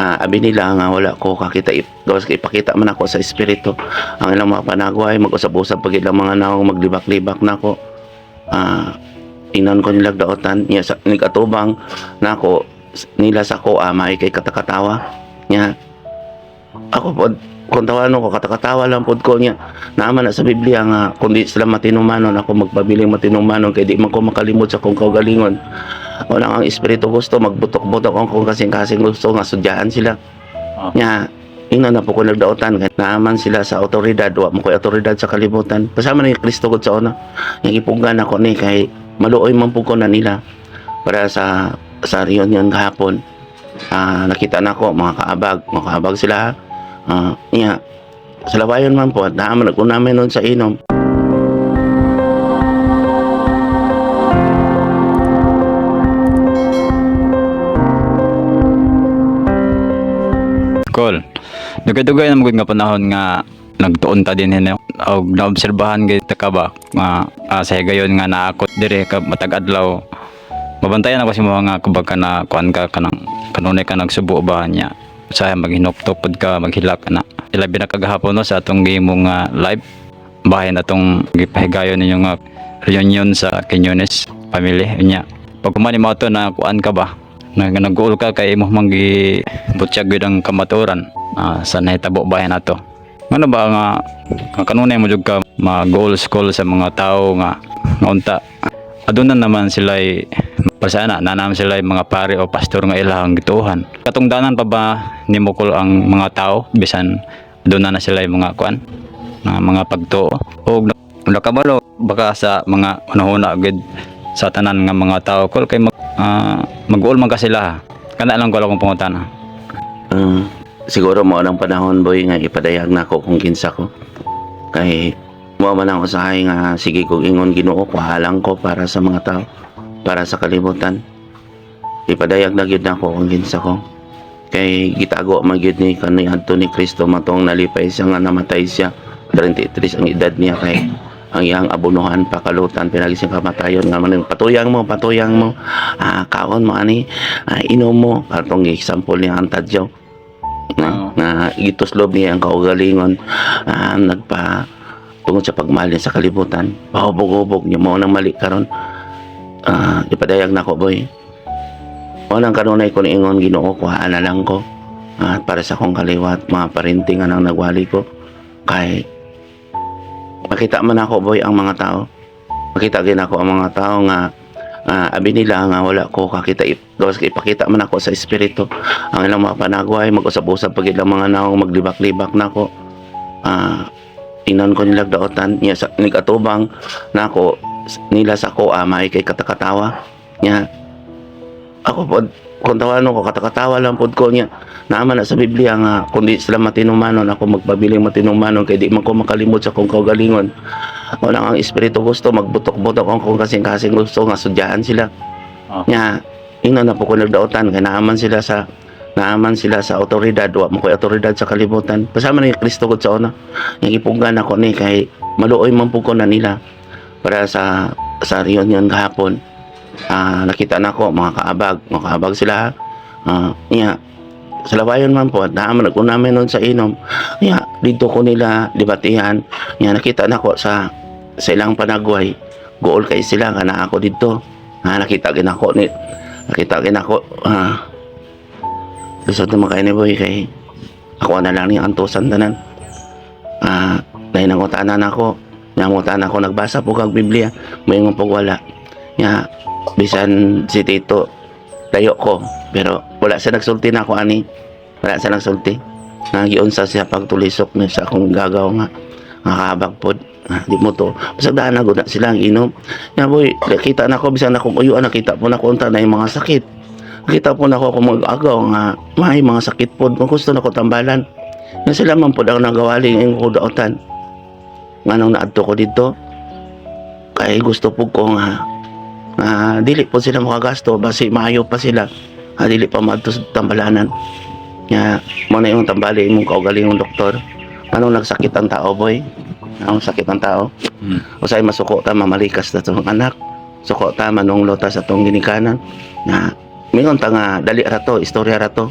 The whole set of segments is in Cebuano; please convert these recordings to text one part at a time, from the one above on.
Abi nila nga wala ko kakita, gawas kay ipakita man ako sa espiritu ang ilang mga panagway, mag-usab-usab pag ilang mga naong maglibak-libak nako. Ingnon ko nila daotan niya sa nigatubang nako nila sa ko may kay katakatawa niya. Ako pod, kung tawano ko, katakatawa lang pod ko niya. Naaman na sa Biblia nga kung di sila matinumanon, ako magpabiling matinumanon kay di man ko makalimot sa kong kaugalingon. Wala ang espiritu gusto magbutok-butok ang kong kasing-kasing gusto nga sudyaan sila. Nya ingnon na po ko nagdaotan kay naaman sila sa otoridad, wa mo koy otoridad sa kalibutan. Kasama ni Kristo gud sa una. Nga gipugan ako ni kay maluoy man pud ko na nila para sa reunion gahapon. Nakita nako mga kaabag sila. Nya sa lawayon man po, naaman nag-unamin nun sa inom. Cool. Dugay-dugay na magud nga panahon nga nagtuon ta din hini og naobserbahan gid ta ka ba nga sa higayon nga naakot dire ka matag adlaw, mabantayan ako sa mga nga kumbaga na kuan ka kanang kanunay ka nagsubo ba niya, usahay maghinuktok pud ka, maghilak na, ilabi na kagahapon, no, sa atong gihimong nga live bahay na atong gipahigayon ninyo nga reunion sa Quiñones family. Unya pag kumani mo ato na kuan ka ba, nag nag-uol ka kay imo mang gibutyag gyud ang kamatuoran sa nahitabo bahay nato. Ngano ba nga kanunay mo jud ka mag-goal school sa mga tao nga unta aduna naman sila pasana na naman sila mga pare o pastor nga ilahang gituohan? Katungdanan pa ba nimo kol ang mga tao bisan aduna na sila mga kuan nga mga pagtuo o nakabalo baka sa mga unahuna gid sa tanan nga mga tao kol kay mag-uol man ka sila? Kana lang ko akong pangutana. Siguro mo ang panahon, boy, nga ipadayag nako kung kinsa ko. Kay mo man ang usahay nga sige kog ingon, Ginoo ko halang ko para sa mga tao, para sa kalibutan. Ipadayag na gyud nako kung kinsa ko. Kay gitago man gyud ni kani adto ni Kristo matong nalipay siya nga namatay siya. 33 ang edad niya kay ang iyang abonohan pakalutan pinagi siyang kamatayon nga man patuyang mo, patuyang mo, kaon mo ani, inom mo, atong example niya ang tadyaw na, na gituslob niya ang kaugalingon, nagpa tungod sa pagmahal niya sa kalibutan, pahubog-hubog niya mo nang mali karon. Ipadayag nako, boy. Walang kanunay ko niingon, Ginoo ko na lang ko para sa akong kaliwat, mga parinti nga nang nagwali ko kay makita man ako, boy, ang mga tao. Makita gin ako ang mga tao nga abi nila nga wala ko kakita, gawas kay ipakita man ako sa espiritu ang ilang mga panagway, mag-usab-usab pag ilang mga naong maglibak-libak nako. Ingnon ko nila daotan niya sa nigatubang nako nila sa ko may kay katakatawa niya. Ako pod, kung tawano ko, katakatawa lang pod ko niya. Naaman na sa Biblia nga kung di sila matinumanon, ako magpabiling matinumanon kay di man ko makalimot sa kong kaugalingon. Wala ang espiritu gusto magbutok-butok ang kong kasing-kasing gusto nga sudyaan sila. Nya ingnon na po ko nagdaotan kay naaman sila sa otoridad, wa mo koy otoridad sa kalibutan. Kasama ni Kristo gud sa una. Nga gipugan ako ni kay maluoy man pud ko na nila para sa reunion gahapon. Nakita nako mga kaabag sila. Nya sa lawayon man po, naaman nag-unamin nun sa inom. Nya dito ko nila debatihan. Nya nakita nako sa ilang panagway, gool kay sila nga naa ako dito. Nakita ginako ni, nakita ginako. Lisod naman kay ni, boy, kay ako na lang ni antusan tanan. Dahil nangutana nako, nangutana ako, nagbasa po kag Biblia, moingon pog wala. Nya bisan si Tito layo ko, pero wala siya nagsulti na ako ani. Wala siya nagsulti. Nagiunsa siya pagtulisok niya sa akong gagaw nga kabag pod. Di mo to. Basta daan na gud na sila ang inom. Nya boy, nakita na ko bisan akong uyuan, nakita po na ko unta na yung mga sakit. Nakita po na ako kung mag-agaw nga may mga sakit pod. Kung gusto na ko tambalan. Nga sila man pod ang nagawaling ang kudaotan. Nga nung naadto ko dito, kay gusto po ko nga dili po sila makagasto basi maayo pa sila nga dili pa maadto sa tambalanan. Nga mo na yung tambali imong kaugalingong doktor. Anong nagsakit ang tao, boy? Anong sakit ang tao? Usay masuko ta, mamalikas na tong anak. Suko ta, manunglo ta sa tong ginikanan. Na mingon ta nga dali ra to, istorya ra to.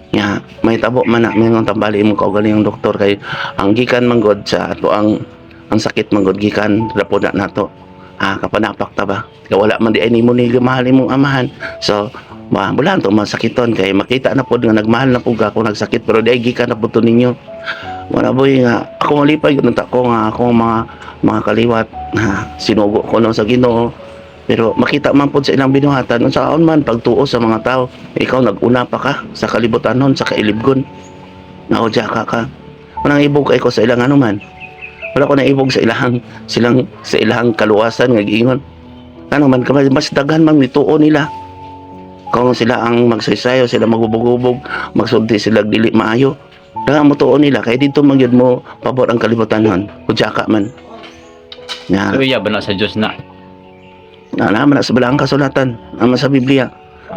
Nga may tabo man na may tambali imong kaugalingong doktor kay ang gikan man god sa ato ang sakit man god gikan ra na nato. Ah, kapanapak ta ba? Kay wala man di ay nimo ni mahal imong amahan. So, ma bulan to masakiton kay makita na pod nga nagmahal na pud ka kung nagsakit, pero di ay gikan na pud to ninyo. Wala, boy, nga ako malipay gud ta ko nga ako mga kaliwat na sinugo ko no sa Ginoo. Pero makita man pod sa ilang binuhatan unsaon man pagtuo sa mga tao. Ikaw nag-una pa ka sa kalibutan nun, sa kailibgon. Naudya ka ka. Walang ibog kay ko sa ilang ano man. Wala ko naibog sa ilang silang sa ilang kaluwasan nga giingon. Ano man kamay mas daghan man mituo nila. Kung sila ang magsaysayo, sila magbubog-ubog, magsulti sila dili maayo. Daghan mo tuo nila kay dito man gyud mo pabor ang kalibutan hon. Udya ka man. Nga. So iya ba na sa Dios na? Na naman na sa balang kasulatan, naman sa Biblia.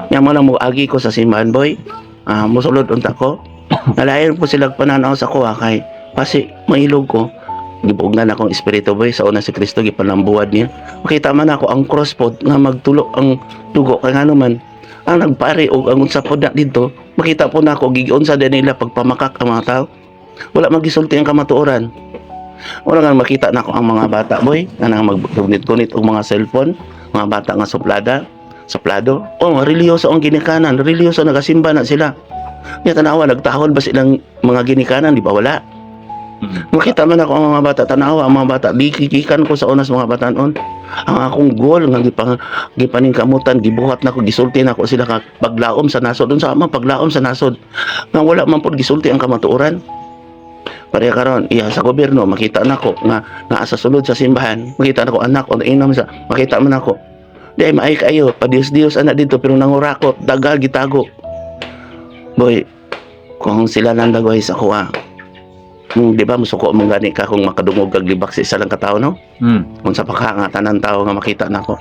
Nga mo lang mo agi ko sa simbahan, boy. Ah, musulod unta ko. Nalain po sila pananaw sa kuha kay kasi mahilog ko. Gibugnan akong espiritu, boy, sa una si Kristo gipanambuwad niya. Makita man ako ang cross pod nga magtulo ang dugo kay ngano man ang nagpare og ang unsa pod na dito, makita po na ako giunsa din nila pagpamakak ang mga tao. Wala magisulti ang kamatuoran. Wala nga makita na ako ang mga bata, boy, nga nang maggunit-gunit og mga cellphone, mga bata nga suplada, suplado. Oh, relihiyoso ang ginikanan, relihiyoso, nagasimba na sila. Nya tanawa, nagtahol ba silang mga ginikanan, di ba wala? Makita man ako ang mga bata, tanawa ang mga bata, gikikikan ko sa unas mga batanon. Ang akong goal nga gipaningkamutan, gibuhat nako, gisulti nako sila ka paglaom sa nasod. Unsa man paglaom sa nasod? Nga wala man pud gisulti ang kamatuoran. Pareha karon, iya sa gobyerno makita nako nga naa sa sulod sa simbahan, makita nako anak o inom sa makita man ako. Di ay maay kayo, pa Dios Dios anak dito pero nangurakot, dagal gitago. Boy, kung sila lang dagway sa kuha. Di ba musuko mo gani ka kung makadungog kag libak sa isa lang ka tawo, no? Kung sa pagka nga tanan tao nga makita nako.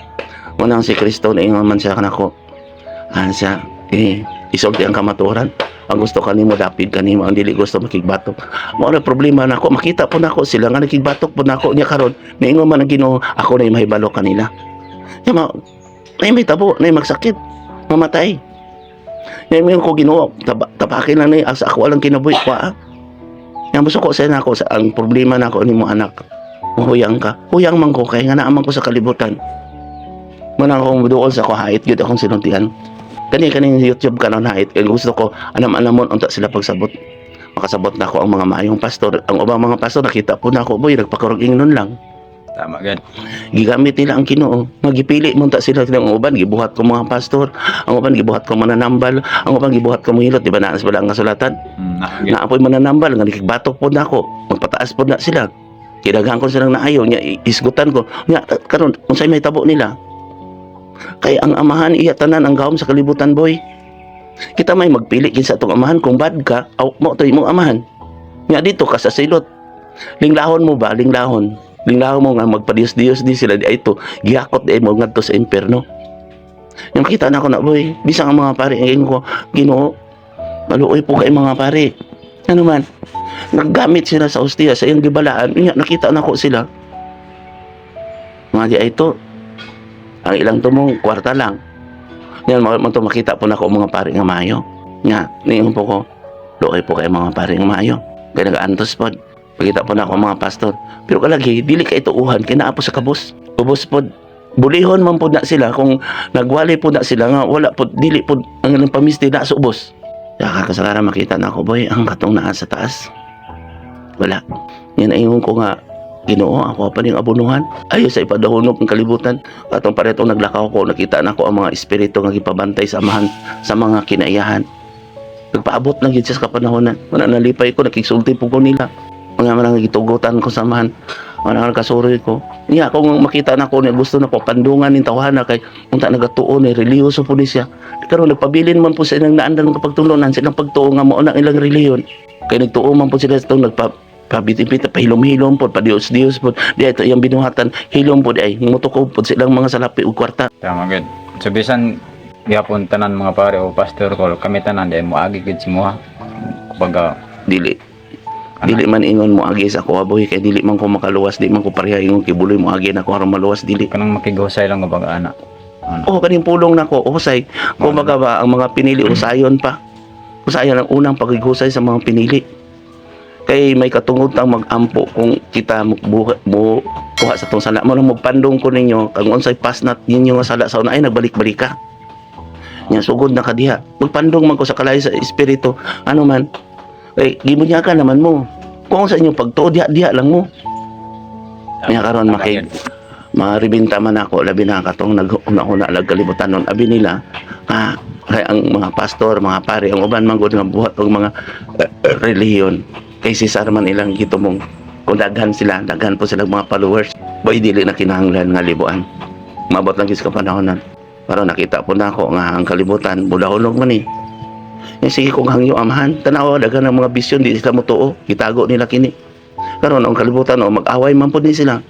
Unang si Kristo na ingon man siya kanako. Ah, siya eh, isulti ang kamatuoran. Ang gusto kanimo dapid kanimo, ang dili gusto makigbatok. Mao na problema nako, makita po nako sila nga nakigbatok po nako niya karon. Niingon man ang Ginoo, ako na mahibalo kanila. Ya ma, nay may tabo, nay magsakit, mamatay. Ngayon ko Ginoo, tabakin lang ni asa ako alang kinabuhi ko ah. Nga musuko sa nako sa ang problema nako nimo anak. Huyang ka. Huyang man ko kay nga naaman ko sa kalibutan. Muna akong duol sa ko hait gyud akong sinuntian. Kani kaning YouTube kanon hait kay gusto ko anam-anamon unta sila pagsabot. Makasabot na ako ang mga maayong pastor. Ang ubang mga pastor nakita po na ako, boy, nagpakurog ingnon lang. Tama gad. Gigamit nila ang Ginoo. Magipili mo ta sila ang uban gibuhat ko mga pastor, ang uban gibuhat ko mananambal, ang uban gibuhat ko mohilot, di ba naa sa balang kasulatan? Na gid. Naa po'y mananambal nga nakigbatok pod nako, magpataas pod na sila. Kidaghan ko silang naayo nya isgutan ko. Nya karon unsay may tabo nila? Kay ang amahan iya tanan ang gahom sa kalibutan, boy. Kita may magpili kinsa atong amahan. Kung bad ka, aw mo to imong amahan. Nya dito ka sa silot. Linglahon mo ba? Linglahon. Linglahon mo nga magpadiyos-diyos di sila di ay ito. Gihakot di ay mo ngadto sa impierno. Yung kita na ako na, boy, bisang ang mga pare, ang ko, Ginoo, maluoy po kay mga pare. Ano man, naggamit sila sa hostia, sa iyang gibalaan, nya, nakita na ko sila. Mga di ay ito, ang ilang tumong, kwarta lang. Yan, mo to makita po na ko mga pare nga maayo. Nga, niingon po ko, luoy po kay mga pare nga maayo. Kaya nag-antos po. Makita po na ako mga pastor. Pero kalagi, dili kay tuuhan, kay naa po sa kabos. Ubos po, bulihon man po na sila kung nagwali po na sila nga wala po, dili po ang ilang pamisti na sa ubos. Kaya kasalaran makita na ako, boy, ang katong naa sa taas. Wala. Yan ingon ko nga, Ginoo, ako pa ning abunuhan. Ayo sa ipadahunop ang kalibutan. Atong paretong naglakaw ko, nakita na ko ang mga espiritu nga gipabantay sa amahan sa mga kinaiyahan. Nagpaabot lang gid siya sa kapanahonan. Wala nalipay ko, nakigsulti po ko nila. Mga manang gitugutan ko sa amahan. Wala nga kasuroy ko. Niya, kung makita na ko niya, gusto na ko pandungan ning tawhana kay unta nagatuon ni relihiyoso po ni siya. Karon nagpabilin man po sa ilang naandan ng kapagtulunan, silang pagtuo nga mao na ang ilang relihiyon. Kay nagtuo man po sila sa itong nagpa pabitipit, pahilom-hilom po, padios-dios po. Di ito iyang binuhatan, hilom po di ay mutukob po silang mga salapi ug kwarta. Tama gid. So bisan gihapon tanan mga pare o pastor ko kami tanan di mo agi gid si muha. Kumbaga Dili. Dili man ingon mo agi sa ako, boy, kay dili man ko makaluwas, di man ko pareha ingon kibuloy mo agi na ko aron maluwas, dili. Kanang makighusay lang kumbaga ana. Ano? Oh, kaning pulong nako, usay. Kumbaga ba ang mga pinili usayon pa. Usahay ang unang paghigusay sa mga pinili. Kay may katungod tang mag-ampo kung kita mo, mo kuha sa tong sala mo nang magpandong ko ninyo kung unsay pas na ninyo nga sala sa una ay nagbalik-balik ka. Nya sugod na ka diha. Magpandong man ko sa kalayo sa espiritu. Ano man? Kay gimunyakan naman mo. Kung sa inyong pagtuo diha diha lang mo. Nya karon Tama makig yun. maribinta man ako, labi na katong nag-una-una kalibutan nun, abi nila ha, kay ang mga pastor, mga pari, ang uban man gud nga buhat og mga relihiyon kay si man ilang gitumong kung daghan sila, daghan po sila mga followers. Boy, dili na kinahanglan nga libuan, mabot lang gid sa kapanahonan. Pero nakita po na ako nga ang kalibutan budahulog man eh. Eh, sige kung hangyo amahan, tanawa daghan ang mga bisyon, di sila motuo, gitago nila kini. Karon ang kalibutan o mag-away man pud ni sila.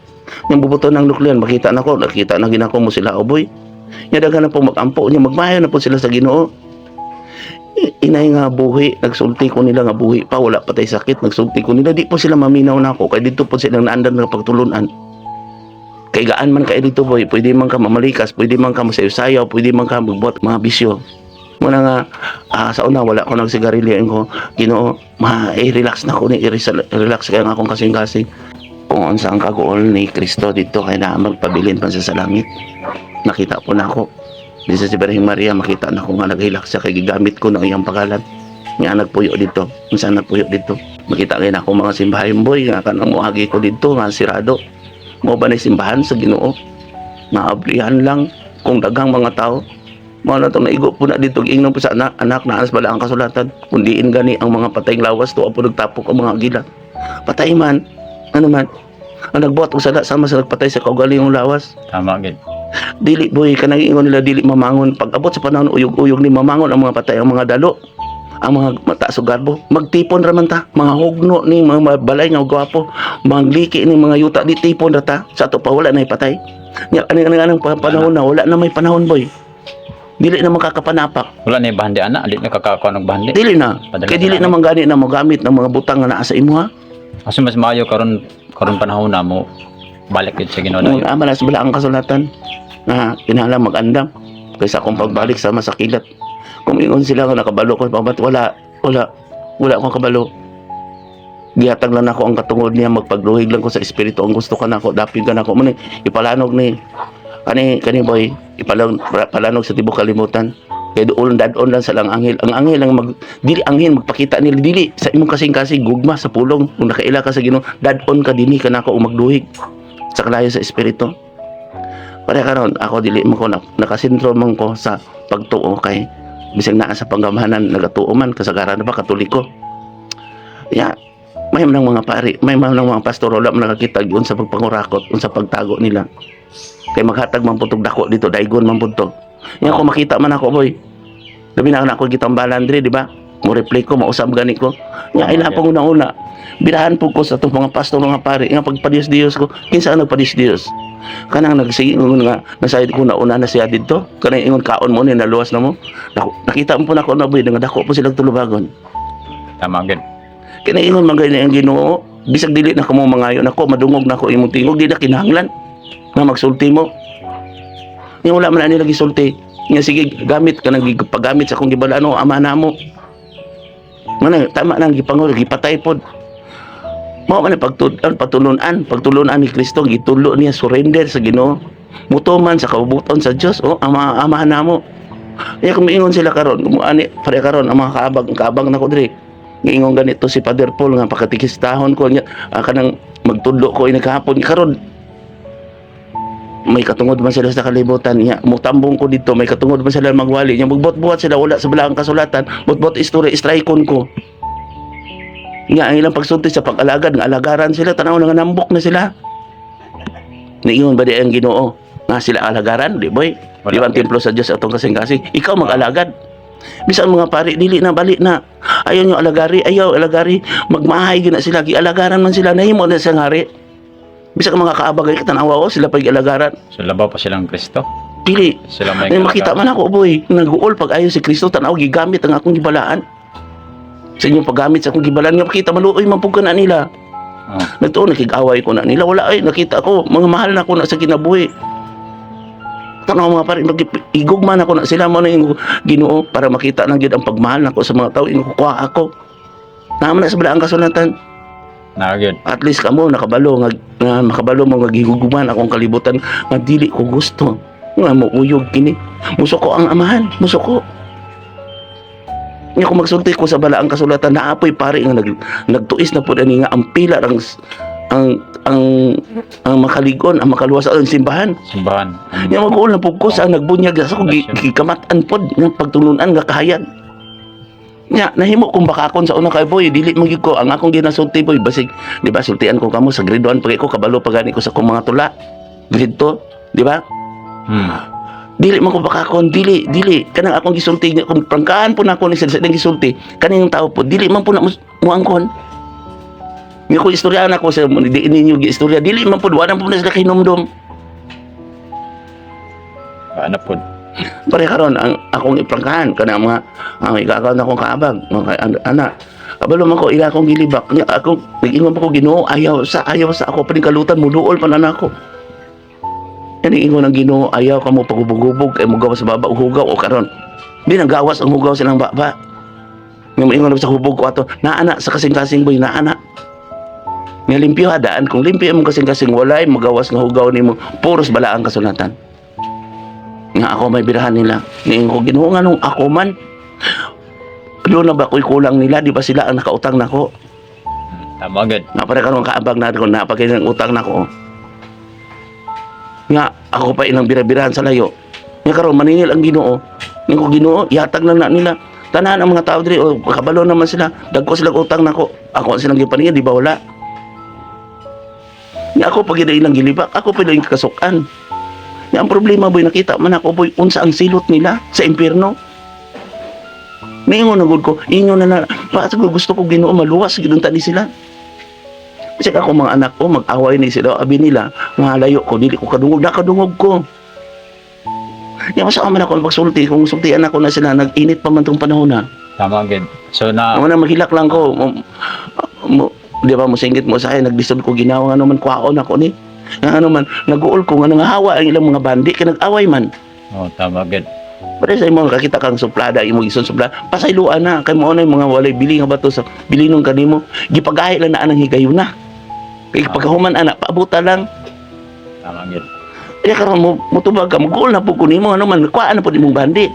Yung bubuto ng nuklear, makita na ko, nakita na ginako mo sila, oboy. Nya daghan na po magampo niya, magmayo na po sila sa Ginoo. Inay nga buhi, nagsulti ko nila nga buhi pa, wala pa tay sakit, nagsulti ko nila, di po sila maminaw na ako, kay dito po silang naandan nga pagtulunan. Kay gaan man kay dito boy, pwede man ka mamalikas, pwede man ka masayo-sayaw, pwede man ka magbuhat mga bisyo. Muna nga, sa una, wala ko nagsigarilyo ko, Ginoo, ma, i-relax na ko ni, i-relax kaya nga akong kasing-kasing kung unsa ang kaguol ni Kristo dito kay na magpabilin pa siya sa langit. Nakita po na ako. Di sa si Birheng Maria, makita na ko nga naghilak siya kay gigamit ko ng iyang pangalan. Nga nagpuyo dito. Unsa nagpuyo dito. Makita kay na ako mga simbahan boy nga kanang moagi ko dito nga sirado. Mo ba na simbahan sa Ginoo? Maablihan lang kung daghang mga tao. Mao na itong naigo po na dito ingnon po sa anak, anak na anas bala ang kasulatan. Kundiin gani ang mga patayng lawas tuwa po nagtapok ang mga agila. Patay man, ano man, ang nagbuhat og sala sama sa nagpatay sa kaugalingong lawas. Tama gid. Dili boy, kanang ingon nila dili mamangon. Pag abot sa panahon uyog-uyog ni mamangon ang mga patay, ang mga dalo, ang mga mataas og garbo. Magtipon ra man ta, mga hugno ni mga balay nga gwapo, mga liki ni mga yuta di tipon ra ta. Sa ato pa wala na patay. Nya ani ani anang panahon na wala na may panahon boy. Dili na makakapanapak. Wala na bahandi ana, di na kakakuha og bahandi. Dili na. Padala Kay dili sa na man gani na mogamit ng mga butang nga naa sa imuha. Kaso mas maayo karon karon panahon na mo balik gid sa Ginoo Nung dayon. ama na sa balaang kasulatan na kinahanglan mag-andam kaysa akong pagbalik sama sa kilat. Kung ingon sila nga nakabalo ko, ba't wala, wala, wala akong kabalo. Gihatag lang ako ang katungod niya, magpagluhig lang ko sa espiritu. Ang gusto ka nako, dapig ka nako. Muna, ipalanog ni, kani, kani boy, ipalanog, palanog sa tibok kalimutan. Kay doon dadon lang sa lang anghel. Ang anghel lang mag dili anghel magpakita nila dili sa imong kasing-kasing gugma sa pulong kung nakaila ka sa Ginoo, dadon ka dinhi kanako ug magduhig sa kalayo sa espiritu. Pare karon ako dili man ko na, nakasentro man ko sa pagtuo kay bisag naa sa panggamhanan nagatuo man kasagaran na ba Katoliko. Ya, may man ng mga pari, may man ng mga pastor wala man nakakita gyud sa pagpangurakot, unsa pagtago nila. Kay maghatag man pud tog dako dito, daigon man pud to. Yan ko makita man ako boy. Labi na ako gitambalan diri, di ba? Mo reply ko, mausab gani ko. Nga ila pang una-una. Birahan po ko sa itong mga pastor, mga pari. Nga pagpadiyos-diyos ko, kinsa ang nagpadiyos-diyos? Kanang nagsige ingon nga nasayod ko na una na siya didto. Kanang ingon kaon mo ni naluwas na mo. Dako, nakita mo po na ako na boy, nga dako po silang tulubagon. Tama gid. Kanang ingon man gani ang Ginoo, bisag dili na kamo mangayo nako, madungog na ko imong tingog, di na kinahanglan nga magsulti mo. Nga wala man na nila gisulti. Nga sige gamit kanang gipaggamit sa akong gibalaan ama namo. Mana tama nang gipangol gipatay pod. Mao man ang pagtud-an pagtulunan, pagtulunan ni Kristo gitulo niya surrender sa Ginoo. Mutuman sa kaubuton sa Dios, oh ama ama namo. Kaya kung miingon sila karon, kung ani pare karon ang mga kaabag, ang kaabag nako diri. Giingon ganito si Father Paul nga pakatikistahon ko niya kanang magtudlo ko ini kahapon karon may katungod man sila sa kalibutan niya mutambong ko dito may katungod man sila magwali niya magbuhat-buhat sila wala sa balaang kasulatan buhat-buhat istorya strike-on ko nga ang ilang pagsulti sa pag-alagad nga alagaran sila tanaw nga nambok na sila. Niingon ba di ang Ginoo nga sila alagaran di boy? Wala. Di ba ang templo sa Dios atong kasing-kasing ikaw mag-alagad? Bisan mga pari dili na balik na ayaw nyo alagari, ayaw alagari, magmahay gina sila, gialagaran man sila, nahimo na siyang hari. Bisan mga kaabag ay katanawa o sila pag alagaran. So labaw pa silang Kristo. Dili. Sila may Ay, makita man ako boy, naguol pag ayo si Kristo tanaw gigamit ang akong gibalaan. Sa inyong paggamit sa akong gibalaan nga makita maluoy man pud ka na nila. Oh. Nagtuon nakig-away ko na nila, wala ay nakita ko mga mahal na ko na sa kinabuhi. Ato na mga pare, igugma na ko na sila mo na yung Ginoo para makita na gyud ang pagmahal nako sa mga tao, ingon ko kuha ako. Naman na sa balaang kasulatan. Naa gyud. At least kamo nakabalo nga makabalo mo nga gihugman akong kalibutan nga dili ko gusto nga mo uyog kini. Musuko ang amahan, musuko. Nya kung magsulti ko sa balaang kasulatan, naapoy pare nga nagtuis na pud ani nga ang pila ang ang ang ang makaligon, ang makaluwas ang simbahan. Simbahan. Nya mag-uol na pud ko sa nagbunyag sa ko gikamat-an pod nga pagtulunan nga kahayag. Nya nahimo kong bakakon sa una kay boy, dili man gyud ko ang akong ginasulti, boy, basig di ba sultian ko kamo sa grade 1 pag ko kabalo pa gani ko sa akong mga tula. Grade 2, di ba? Dili man ko bakakon, dili, dili kanang akong gisulti nga kung prangkahan po nako ni sa ilang gisulti kaning tao po dili man po na muangkon. Nga ko istorya na ko sa di ninyo giistorya, dili man po, wala po na sila kahinumdom. Ana pod. Pare karon ang akong iprangkahan kanang mga ang igagaw na akong kaabag mga ana kabalo man ko ila akong gilibak. Nya ako nag-ingon pa ko, "Ginoo, ayaw sa ako pa ning kalutan, muluol pa na nako." Yan ang ingon ng Ginoo, "Ayaw ka mo pagubog-gubog kay mugawas sa baba og hugaw." O karon di nang gawas ang hugaw silang baba nga moingon sa hubog ko ato naana sa kasing-kasing, boy, naana nga limpyo hadaan. Kung limpyo imong kasing-kasing, walay magawas nga hugaw nimo, puros balaang kasulatan nga ako may birahan nila. Niingon ko, "Ginoo, nganong ako man? Doon na ba ko'y kulang nila? Di ba sila ang nakautang nako?" Tama gyud. Nga pare karon kaabag na ko na pag utang nako. Nga ako pa ilang bira-birahan sa layo. Nga karon maningil ang Ginoo. Nga ko, "Ginoo, ihatag na na nila." Tanan ang mga tao diri o kabalo naman sila. Dagko sila utang nako. Ako silang gipaningil, di ba wala? Nga ako pag ilang gilibak, ako pa ilang kasukan. Nga ang problema, boy, nakita man ako, boy, unsa ang silot nila sa impierno. Niingon na gud ko, ingon na na, pa gusto ko, Ginoo, maluwas gid unta ni sila. Kasi ako mga anak ko, mag-away ni sila, abi nila, nga layo ko, dili ko kadungog, nakadungog ko. Nga masama man ako ang pagsulti, kung sultian ako na sila, nag-init pa man tong panahon na. Tama gyud. So na Ako na maghilak lang ko, di ba, musingit mo sa akin, naglisod ko, ginawa nga naman, kwaon ako ni. Nga ano man, nag-uol ko, nga nangahawa ang ilang mga bandi, kaya nag-away man. Oh, tama gyud. Pero sa imo nakakita kang suplada, imo gison suplada, pasayloan na kay mao na yung mga walay bili nga bato sa bilinong kanimo, gipagahi lang na anang higayuna. Kay pagkahuman ana, paabuta lang. Tama gyud. Kaya karon mo mutubag ka, mag na po ko nimo, ano man, kuhaan na po imong bandi.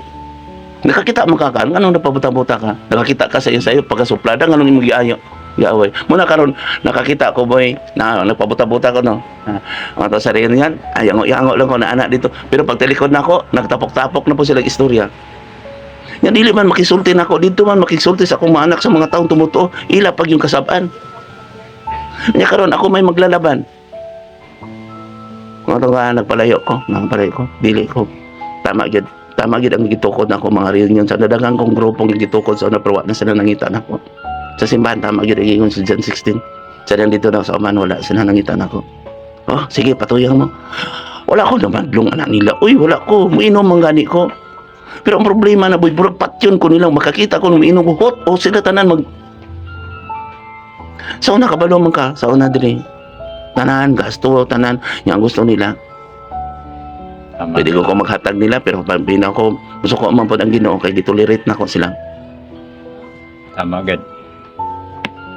Nakakita mo ka kan, anong napabuta-buta ka? Nakakita ka sa iyo sayo pagkasuplada, nganong imong giayo? Giaway. Muna karon nakakita ko, boy, na nagpabuta-buta ko no. Ah, mga to sa yan, ay yango-yango lang ko na anak dito. Pero pag talikod na ako, nagtapok-tapok na po sila istorya. Nga dili man makisulti nako dito man makisulti sa akong mga anak sa mga taong tumutuo, ila pag yung kasab-an. Nya karon ako may maglalaban. Kung nga nagpalayo ko, nagpalayo ko, dili ko. Tama gyud. Tama gyud ang gitukod nako mga reunion sa nadaghang kong grupong gitukod sa una pero wa na sila nangita nako. Sa simbahan tama gyud ang ingon sa John 16. Sa nandito na sa Oman wala sila nangita nako. Oh, sige, patuyang mo. Wala ko naman anak nila. Uy, wala ko. Muinom man gani ko. Pero ang problema na, boy, burag patyon ko nilang makakita ko nung miinom ko hot o sila tanan mag. Sa una kabalo man ka, sa una diri. Tanan, gasto, tanan, yang gusto nila. Tama. Pwede ko maghatag nila pero pambina ko, gusto ko man pod ang Ginoo kay gitolerate na ko sila. Tama gyud.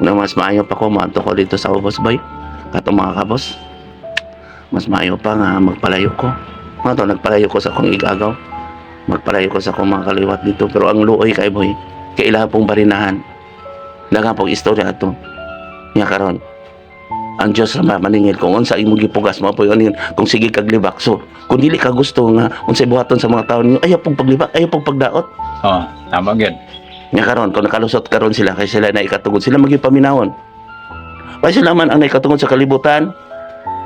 Na mas maayo pa ko maadto ko dito sa ubos, boy. Katong mga kabos. Mas maayo pa nga magpalayo ko. Mga to nagpalayo ko sa akong igagaw. Magpalayo ko sa akong mga kaliwat dito pero ang luoy kay boy kay ilaha pong barinahan. Daghang pong istorya ato. Nya karon ang Dios ra maningil kung unsa imong gipugas mo po yun kung sige kag libak. So kung dili ka gusto nga unsay buhaton sa mga tawo ninyo, ayaw pong paglibak, ayaw pong pagdaot. Oh, tama gyud. Nya karon kung nakalusot karon sila kay sila na ikatugod sila maging paminawon. Kay sila man ang naikatungod sa kalibutan.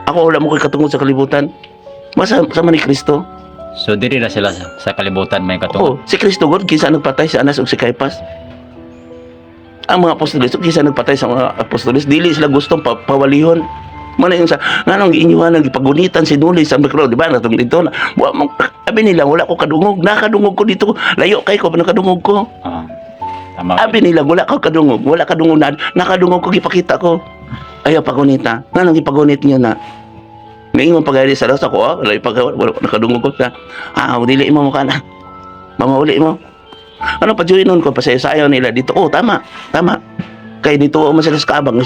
Ako wala mo ko'y katungod sa kalibutan. Masa sama ni Kristo. So diri na sila sa kalibutan may katungod. Oo, si Kristo God kinsa nagpatay si Anas ug si Caiphas. Ang mga apostoles, kinsa nagpatay sa mga apostoles, dili sila gustong pawalihon. Mana yung sa nganong giinyuhan ang gipagunitan si Nuli sa mikro, di ba? Natong dito na. Wa mo abi nila wala ko kadungog, nakadungog ko dito. Layo kay ko nakadungog ko. Oh, tama gyud. Abi nila wala ko kadungog, wala kadungog na nakadungog ko gipakita ko. Ayaw pagunita. Nganong gipagunit niyo na? Ningon pag sa sa ko, ah, wala pag wala nakadungog ko na. Ah, dili mo mukha na. Mamauli mo. Ano pa join ko pasayo-sayo nila dito. Oh, tama. Tama. Kay dito man sila sa kaabang,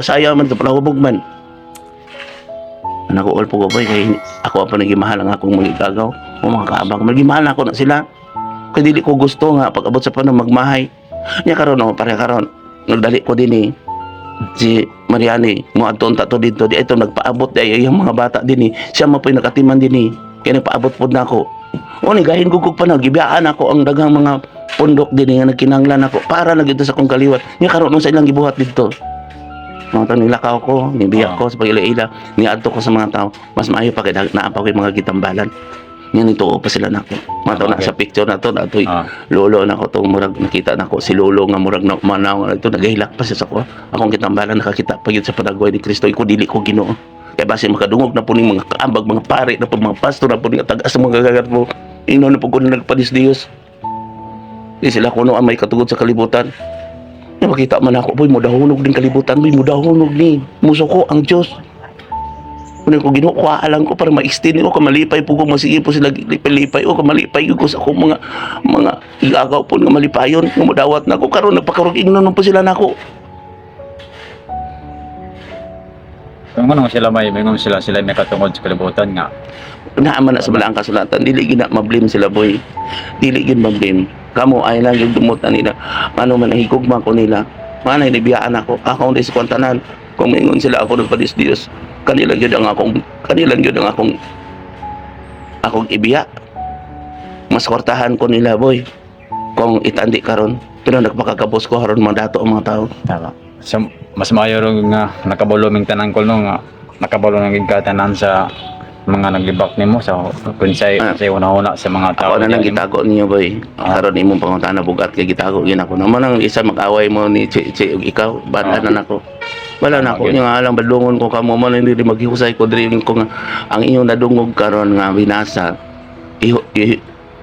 sayo man ito palahubog man. Anak ko, all po ko boy, kay ako pa nagimahal ang akong magigagaw. O mga kaabang, magimahal na ako na sila. Kay dili ko gusto nga pag abot sa panahon magmahay. Nya karon oh, pare karon. Nagdali ko din eh. Si Mariani, mo adto ta to dito, di ito nagpaabot di ay yung mga bata din eh. Siya mo po'y nakatiman din eh. Kaya nagpaabot pod na ako. O ni gahin gugog pa na gibiyaan ako ang daghang mga pundok din eh, nga nagkinahanglan ako para na gyud sa akong kaliwat. Nya karon unsa ilang gibuhat didto. Mga tao nilakaw ko, nibiyak ko sa pag-ila-ila, niadto ko sa mga tao. Mas maayo pa kay naa pa ko'y mga gitambalan. Nya nituo pa sila nako. Mga tao na sa picture na to, na to'y lolo na ko tong murag nakita na ko si lolo nga murag na manaw nga ito nagahilak pa siya sa ko. Akong gitambalan nakakita pa gyud sa panagway ni Kristo, iko dili ko Ginoo. Kay base makadungog na po ning mga kaambag, mga pare na po, mga pastor na po ning tagas sa mga gagagat mo. Ino na po ko na nagpadis Dios. Di sila kuno ang may katugod sa kalibutan. Nga makita man ako, boy, mudahunog din kalibutan, boy, mudahunog ni. Musuko ang Diyos. Kuno ko Ginoo, kuha lang ko para ma-extend ko, kamalipay po ko, masige po sila, lipay-lipay o, kamalipay ko sa akong mga igagaw po nga malipayon, nga mudawat na ko, karon nagpakarog ingnon po sila nako. Kung ano sila may mingon sila sila may katungod sa kalibutan nga. Naaman na sa balaang kasulatan, dili gina mablame sila, boy. Dili gid mablame. Kamo ay lang yung dumot na nila. Ano man higugma ko nila. Mana nibiyaan ako. Ako ang sa kwantanan. Kung maingon sila ako nagpadis Dios, kanilang gyud ang akong ibiya. Mas kwartahan ko nila, boy. Kung itandi karon, pero nagpakagabos ko haron mandato ang mga tao. Tama. So, mas maayo ro nga nakabalo ming tanan ko no nga nakabalo nang gid ka tanan sa mga naglibak nimo sa kunsay Ah. sa una-una sa mga tao. Ako na lang diyan nimo. gitago niyo, boy. Ah. Karon imong pangutana bugat kay gitago gin ako. Naman ang isa mag-away mo ni Che Che ug ikaw, bala Ah. na nako. Wala na ako Tama, nya nga lang badlongon ko kamo man hindi maghusay ko diri ko nga ang inyong nadungog karon nga binasa iho,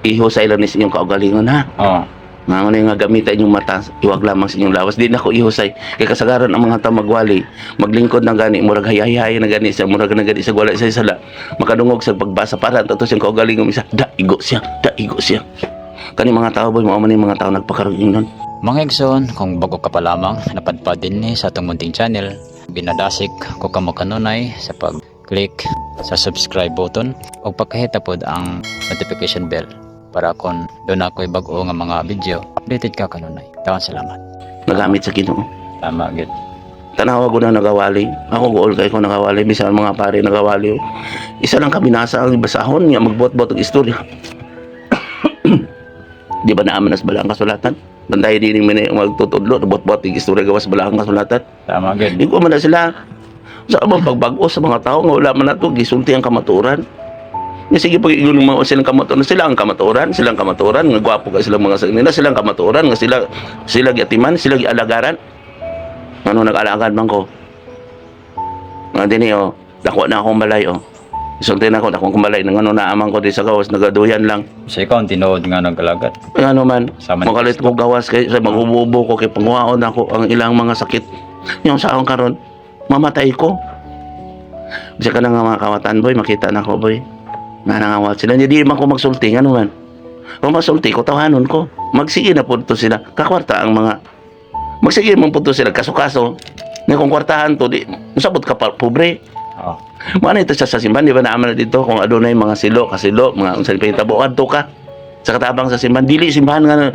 ihusay lang ni sa inyong kaugalingon ha. Oo. Nga ano nga gamitan inyong mata, iwag lamang sa inyong lawas. Di na ko ihusay. Kay kasagaran ang mga tao magwali, maglingkod na gani, murag hayay na gani siya, murag na gani sa wala sa sala. Makadungog sa pagbasa para tato siyang kaugalingon isa, da igo siya, da igo siya. Kani mga tao boy, mao man ni mga tao nagpakaroon nun. Mga igsoon, kung bago ka pa lamang, napadpad din ni sa atong munting channel, binadasik ko kamo kanunay sa pag-click sa subscribe button o pagkahita pod ang notification bell para kon doon ako'y bag-o nga mga video, updated ka kanunay. Taon salamat. Nagamit sa Ginoo. Tama, gid. Tanawa ko na nagawali. Ako gool kay ko nagawali. Bisan mga pare nagawali. Isa lang kami nasa ang basahon nga magbuot-buot og istorya. Di ba naaman nas balaang kasulatan? Banday din ni magtutudlo, buot-buot og istorya gawas balaang kasulatan. Tama, gid. Di ko man na sila. Sa amang pagbag-o sa mga tao nga wala man nato gisulti ang kamatuoran. Nga sige pag ingon mga silang kamatuoran, sila ang kamatuoran, silang kamatuoran, nga gwapo ka silang mga sa nila, silang kamatuoran, nga sila sila giatiman, sila gialagaran. Ano nag-alagad man ko? Nga dinhi oh, dako na akong balay oh. Isulti na ako, dako akong balay nang ano naaman ko di sa gawas nagaduyan lang. So ikaw ang tinuod nga nagalagat. Ano man, Sama ni makalit ko gawas kay sa maghububo ko kay panguhaon ako ang ilang mga sakit. Yung sa akong karon, mamatay ko. Bisa ka na nga mga kawatan boy, makita na ko boy. Nanangawat sila. Hindi man ko magsulti, ano man. Kung magsulti ko, tawanon ko. Magsige na po to sila. Kakwarta ang mga... Magsige man po to sila. Kaso-kaso. Na kung kwartahan to, di, usabot ka pa, pobre. Oo. Mano ito siya sa simbahan, di ba naaman na dito kung adunay mga silo, kasilo, mga unsa ni tabo adto ka sa katabang sa simbahan, dili simbahan nga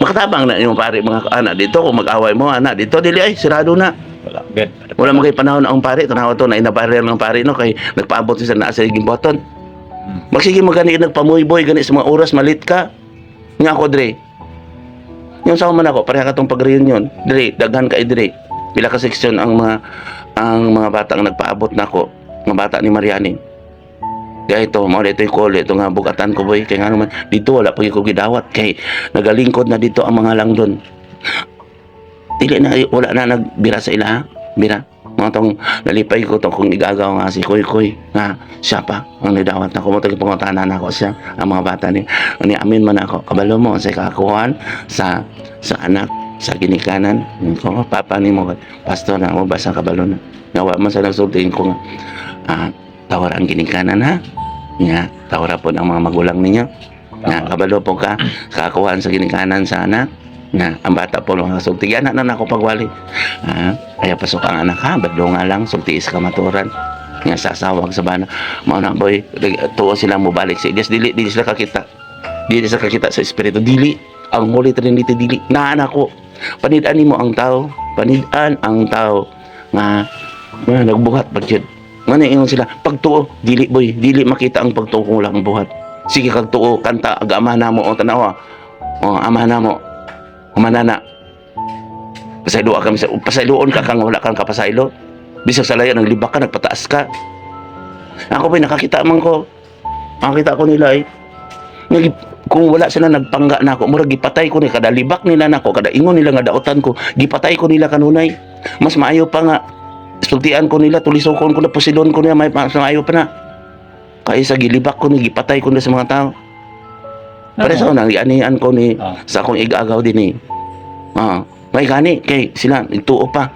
makatabang na yung pare mga anak dito kung mag-away mo anak dito dili ay sirado na. Wala, gid. Wala man kay panahon ang pare, tanawa to na inabarel ng pare no kay nagpaabot siya na sa gimboton. Magsige mo gani nagpamoy-boy gani sa mga oras malit ka. Nga ako dre. Yung sa man ako pareha katong pag-reunion, dre daghan kay dre. Pila ka seksyon ang mga bata ang nagpaabot nako, mga bata ni Mariani. Kaya ito, mao ito yung call, ito nga bugatan ko boy, kay nga naman, dito wala pa ko gidawat, kay nagalingkod na dito ang mga langdon. Dili na, wala na nagbira sa ila, ha? Bira. Mga tong nalipay ko to kung igagaw nga si Koy Koy nga siya pa ang nidawat na ko mo pangutana na ako siya ang mga bata ni ni amin man ako kabalo mo sa kakuhan sa anak sa ginikanan ko papa nimo pastor na mo basta kabalo na nga wa man sa nagsultiin ko nga ah, Tawara ang ginikanan, ha. Nga, tawara po ang mga magulang ninyo. Nga, kabalo po ka, kakuhaan sa ginikanan sa anak. Nga, ang bata po mga sulti. Anak na nako pagwali. Ha? Kaya pasok ang anak, ha, badlo nga lang, sultiis ka maturan. Nga, sasawag sa bana. Mao na, boy, tuo sila mo balik sa Diyos. Dili, dili sila kakita. Dili sila kakita sa Espiritu. Dili. Ang Holy Trinity, dili. Naan ako. Panid-an nimo ang tao. Panid-an ang tao. Nga, nga nagbuhat pag yun. Nga na ingon sila, pagtuo, dili, boy, dili makita ang pagtuo kung wala kang buhat. Sige kag tuo, kanta, aga ama na mo, o tanawa. O, ama na mo. Humanana. Pasaylo kami sa pasayloon ka kang wala kang kapasaylo. Bisag sa layo naglibak ka, nagpataas ka. Ako pa nakakita man ko. Nakakita ko nila eh. Kung wala sila nagpangga na ako, murag gipatay ko ni kada libak nila nako, kada ingon nila nga daotan ko, gipatay ko nila kanunay. Mas maayo pa nga sultian ko nila, tulisokon ko na, pusilon ko nila, may mas maayo pa na. Kaysa gilibak ko ni gipatay ko nila sa mga tao. Pare sa unang gianian ko ni sa akong igagaw din eh. Ah, may gani kay sila nagtuo pa.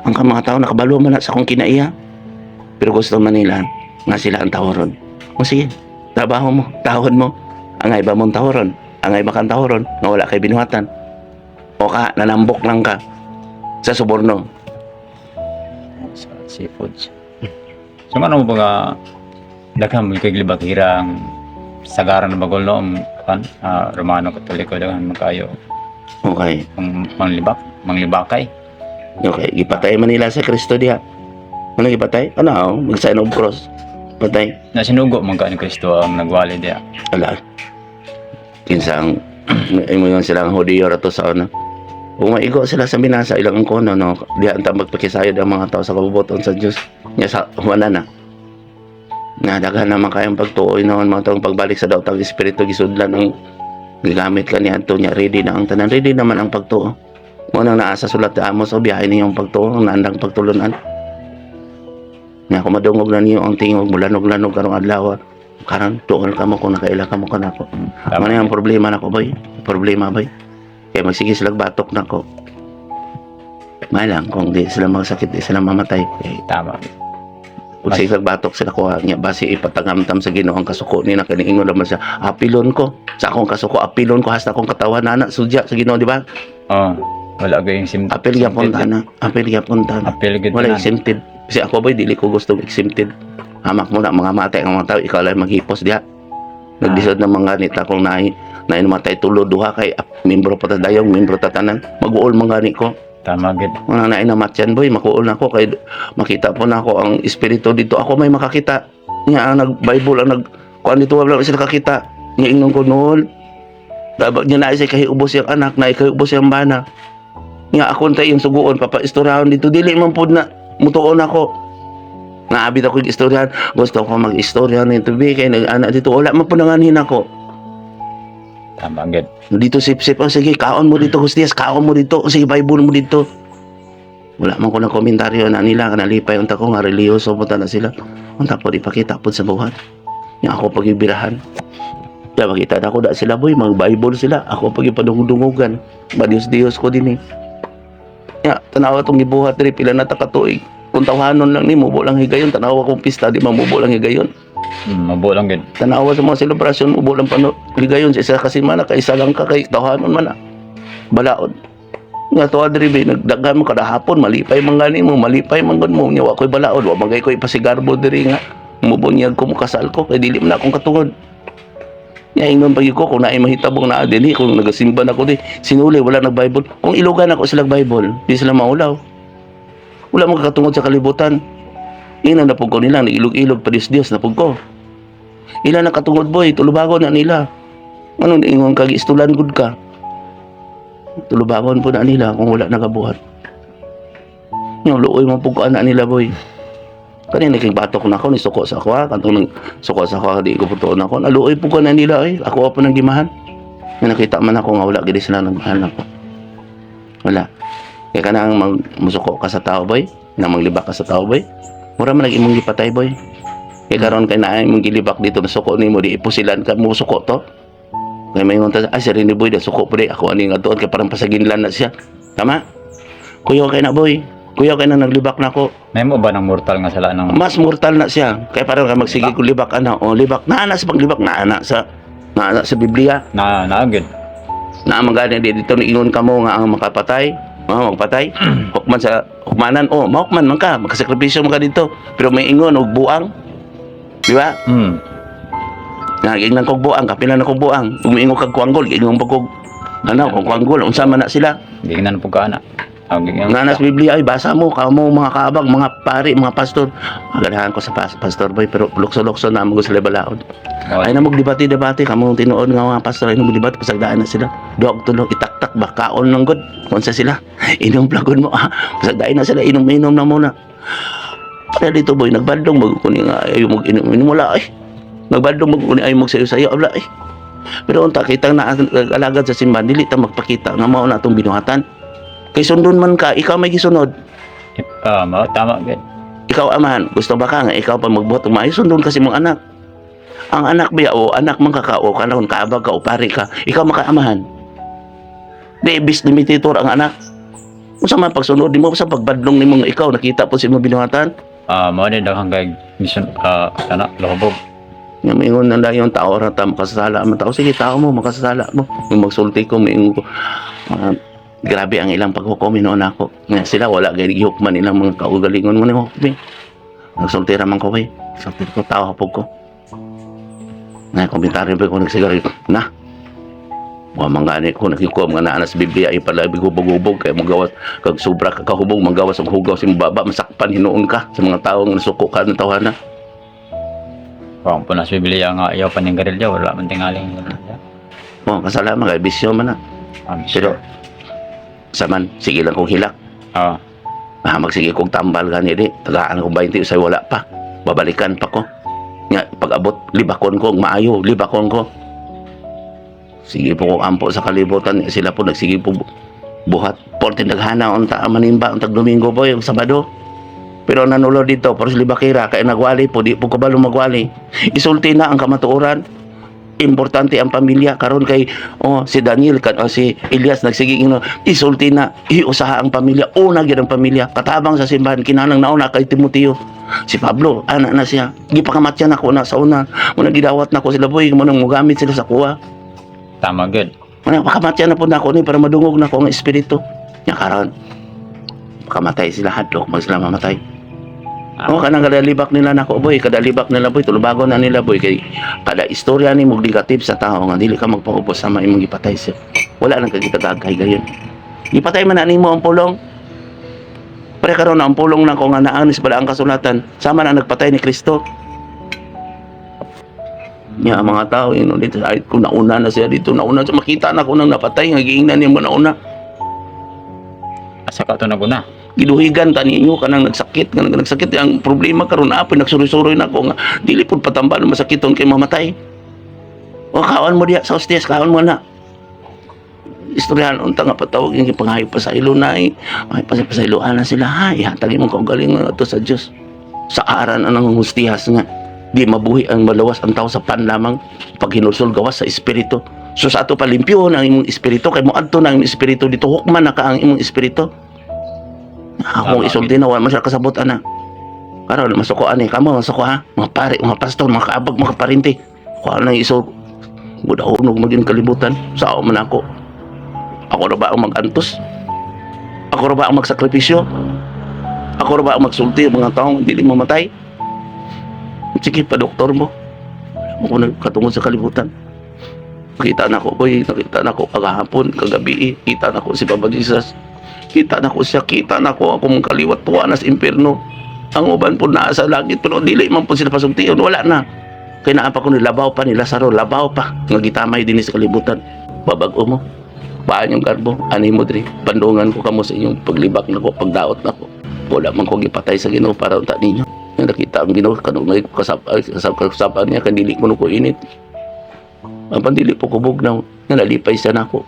Ang mga tao nakabalo man na sa akong kinaiya. Pero gusto man nila nga sila ang taworon. O sige, trabaho mo, tahod mo. Ang iba mong taworon, ang iba kang taworon nga wala kay binuhatan. O ka, nanambok lang ka sa suborno. Sa seafoods. So ano mo baga daghan mo kay libakira ang sagaran ng bagol, no, ang kan Romano Katoliko, daghan man kayo ang manglibak, manglibakay. Okay, gipatay man nila sa Kristo diha. Ano gipatay? Ano, oh, mag-sign of cross. Patay. Na sinugo man ka ni Kristo ang nagwali diha. Ala. Kinsa ang imo yung sila ang Hudiyo rato sa ano. Kung maigo sila sa binasa ilang ang kono, no, diha ang magpakisayod ang mga tao sa kabubuton sa Dios. Nya sa wala na. Nga daghan naman kayong pagtuoy noon mga taong pagbalik sa daotang espiritu, gisudlan ang gigamit ka niadto niya, ready na ang tanan, ready naman ang pagtuo. Mo nang naa sa sulat ni Amos, o biyahe niyong pagtuo ang naandang pagtulunan. Nga kung madungog na niyo ang tingog, mulanog-lanog karong adlaw. Karon tuol ka mo kung nakaila ka mo kanako. Tama. Ano yung problema nako, boy? Problema, boy. Kaya magsige sila batok nako. May lang kung di sila magsakit, di sila mamatay. Kaya kung sige batok sila kuha niya basi ipatangamtam sa Ginoo ang kasuko ni na kaniingon naman siya, apilon ko sa akong kasuko, apilon ko hasta akong katawan nana sudya sa Ginoo, di ba? Oh, wala gayong sim Apil gyapon tana, apil gyapon tana. Apil gid Wala tanan. exempted. Kasi ako, boy, dili ko gusto exempted. Hamak mo na mga matay ang mga tao, ikaw lang maghipos diha. Naglisod ng mga nita kung naay naay namatay tulo duha kay membro pa ta dayong membro ta tanan. Mag-uol man gani ko. Tama gid. Mga naay namatyan, boy, makuol na ako kay makita po na ako ang espiritu dito. Ako may makakita. Nga ang nag-Bible ang nag kuan dito, wala sila kakita. Nga ingon ko nool. Dapat niya naay say kahiubos siyang anak, naay kahiubos siyang bana. Nga ako tay yung suguon papaistorahon dito, dili man pud na mutuon ako. Naabit ako yung istoryahan. Gusto ko mag-istorya nito, bi, kay nag-anak dito. Wala man po nanganhin ako. Tama gid. Dito sip-sip. Oh, sige, kaon mo dito, Hostess. Kaon mo dito. Sige, Bible mo dito. Wala man ko ng komentaryo na nila. Nalipay unta ko nga reliyoso po na sila. Unta po, ipakita po sa buhat. Nga ako pag-ibirahan. Kaya makita na ako na sila, boy. Mag Bible sila. Ako pag-ipadungudungugan. Madiyos-diyos ko din eh. Ya, tanawa itong gibuhat rin. Pila na ta katuig. Kung tawanon lang ni, mubo lang higayon. Tanawa kong pista, di mamubo lang higayon. Mabuo lang gid. Tanawa sa mga selebrasyon, mubo lang pano higayon sa isa kasi man ka isa lang ka kay tawanon man ah. Balaod. Nga tuwa diri be nagdagan mo kada hapon, malipay man gani mo, malipay man gud mo nya wa koy balaod, wa magay koy pasigarbo diri nga mubunyag ko, mukasal ko kay dili man akong katungod. Nya ingon pag ko kung naay mahitabong naa dinhi kung nagasimba na ko di sinuli wala nag Bible. Kung ilugan ako sila Bible, di sila maulaw. Wala mo katungod sa kalibutan. Ina na pug ko nila nag-ilog-ilog pa Dios Dios na pug ko. Ila na katungod, boy, tulubagon na nila. Anong ingon kag istulan gud ka? Tulubagon po na nila kung wala nagabuhat. Yung luoy mo pug ko ana nila, boy. Kanina kay batok na ako ni suko sa ako ha, kantong nang suko sa ako di ko putuon ako. Naluoy po ko na nila ay, ako pa nang gimahan. Nga nakita man ako nga wala gid sila nagmahal nako. Wala. Kaya ka na ang mag musuko ka sa tao, boy, na manglibak ka sa tao, boy. Mura man nag imong gipatay, boy. Kaya karon kay naa imong gilibak dito na suko nimo di ipusilan ka mo suko to. Kay may ta ay si Rene boy da suko po di ako ani nga tuon kay parang pasaginlan na siya. Tama? Kuyo kay na, boy. Kuya kay nang naglibak na ako. May mo ba ng mortal nga sala ng Mas mortal na siya. Kaya parang ka magsige kung libak ana o libak na ana sa paglibak na ana sa Biblia. Na naagid? Na man gani dito niingon kamo nga ang makapatay, mga magpatay, hukman sa hukmanan o mahukman man ka, makasakripisyo man ka dito. Pero may ingon og buang. Di ba? Nga giingnan kog buang, kapila na kog buang. Kung miingon kag kuanggol, giingon pa kog ano, kung kuanggol, unsa man na sila? Gingnan po ka ana. Ang gingnan. Nga nas Biblia ay basa mo kamo mga kaabag, mga pari, mga pastor. Maganahan ko sa pastor boy, pero lukso-lukso na mo sila balaod. Oh, Ay na magdebate-debate kamo tinuod nga mga pastor ay na magdebate pasagdaan na sila. Duag tulog itaktak ba kaon lang gud. Unsa sila? Inom plagon mo ah. Pasagdaan na sila, inom-inom na muna. Para dito boy nagbadlong mag kuni nga ayo mag inom-inom wala ay. Nagbadlong mag kuni ay magsayo-sayo wala ay. Pero unta kitang na alagad sa simbahan dili ta magpakita nga mao na atong binuhatan. Kay sundon man ka, ikaw may gisunod. Ah, tama gid. Ikaw amahan, gusto ba ka nga ikaw pa magbuhat ng maayos, sundon kasi mong anak. Ang anak biya o anak man ka ka o kanon kaabag ka o pari ka, ikaw makaamahan. Di ibis limitator ang anak. Unsa man pagsunod nimo sa pagbadlong nimo nga ikaw nakita po sa imong binuhatan? Ah, mao ni daghang kay mission kana lohobog. Nga maingon na lang yung tao ra ta makasasala man tao. Sige, tao mo makasasala mo. Nung magsulti ko maingon ko. Ah, grabe ang ilang paghukom noon ako. Nga sila wala gay gihukman ilang mga kaugalingon mo ni hukmi. Nagsulti ra man ko eh. Sulti ko tao hapog ko. Nga komentaryo pa ko nagsigarilyo. Na. Wa man gani ko nakikuha mga naa sa Biblia ay pala gubog-gubog kay magawas kag sobra ka kahubog magawas og hugaw sa imong baba masakpan hinuon ka sa mga tawo nga nasuko ka ng tawhana. Kung po na sa Biblia nga ayaw pa ning garilyo, wala man tingaling garilyo. Oh, kasalanan kay bisyo man na. Sure. Pero saman sige lang kong hilak. Ah, magsige kong tambal gani di. Tagaan ko 20 usay wala pa. Babalikan pa ko. Nga pag abot libakon ko og maayo, libakon ko. Sige po kong ampo sa kalibutan, sila po nagsige po buhat. Porte naghana unta manimba untag Domingo po yung Sabado. Pero nanulo dito, pero sa libakira, kay nagwali po, di po kabalo magwali. Isulti na ang kamatuoran. Importante ang pamilya karon kay oh si Daniel kan oh, si Elias nagsige ingno isulti na iusaha ang pamilya, una gyud ang pamilya katabang sa simbahan kinahanglan nauna kay Timoteo. Si Pablo ana na siya gipakamatyan ako na sa una muna gidawat nako sila boy mo nang mogamit sila sa kuha. Tama gid. Muna pakamatyan na po nako ni para madungog nako ang espiritu nya karon pakamatay sila, hadlok mag sila mamatay. Oh, kanang kadalibak nila nako boy, kadalibak nila boy, tulubagon na nila boy kay kada istorya ni mong negative sa tao nga dili ka magpaubos sama imong gipatay siya. Wala nang kagitagagay gayon. Gipatay man na nimo ang pulong. Pre karon ang pulong nako nga naa ni sa balaang kasulatan, sama na nagpatay ni Kristo. Nya ang mga tao ingon dito ay kung nauna na siya dito, nauna siya makita na ko nang napatay nga giingnan nimo nauna. Asa ka to naguna? Giduhigan ta ninyo kanang nagsakit kanang nagsakit ang problema karon apoy nagsuroy-suroy na ako nga dili pud patambal masakiton kay mamatay. O kaon mo diya sa hostes, kaon mo na. Istoryahan unta nga patawag yung pangayo pa sa ilo na ay pa sa pasayloan na sila ha ihatag imong kaugalingon ato sa Dios sa aran ang hustihas nga di mabuhi ang malawas ang tao sa pan lamang pag hinulsol gawas sa espiritu. So sa ato palimpyo ang imong espiritu kay moadto na ang imong espiritu dito, hukman na ka ang imong espiritu. Akong Tama, isulti na wala man siya kasabot ana. Karon masuko ani kamo, masuko ha, mga pare, mga pastor, mga kaabag, mga parente. Kuha nang isul budahonog maging kalibutan sao man ako. Ako na ba ang magantos? Ako na ba ang magsakripisyo? Ako na ba ang magsulti ang mga taong dili mamatay? Sige, pa-doktor mo. Wala mo ko nagkatungod sa kalibutan. Kita na ko, boy. Nakita na ko kagahapon, kagabi. Kita na ko si Papa Jesus. Kita na ko siya. Kita na ko akong kaliwat tuwa na sa impyerno. Ang uban po naa sa langit, pero dili man po sila pasultion. Wala na. Kaya naa pa ko ni labaw pa ni Lazaro, labaw pa. Nga gitamay din sa kalibutan. Babag-o mo. Paan yung garbo? Ani mo diri. Pandungan ko kamo sa inyong paglibak na ko, pagdaot na ko. Wala man ko gipatay sa Ginoo para unta ninyo. Nga nakita ang Ginoo kanunay kasap kasap kasapan niya kan dili ko no ko init. Ang pandili po kubog na nga nalipay siya nako.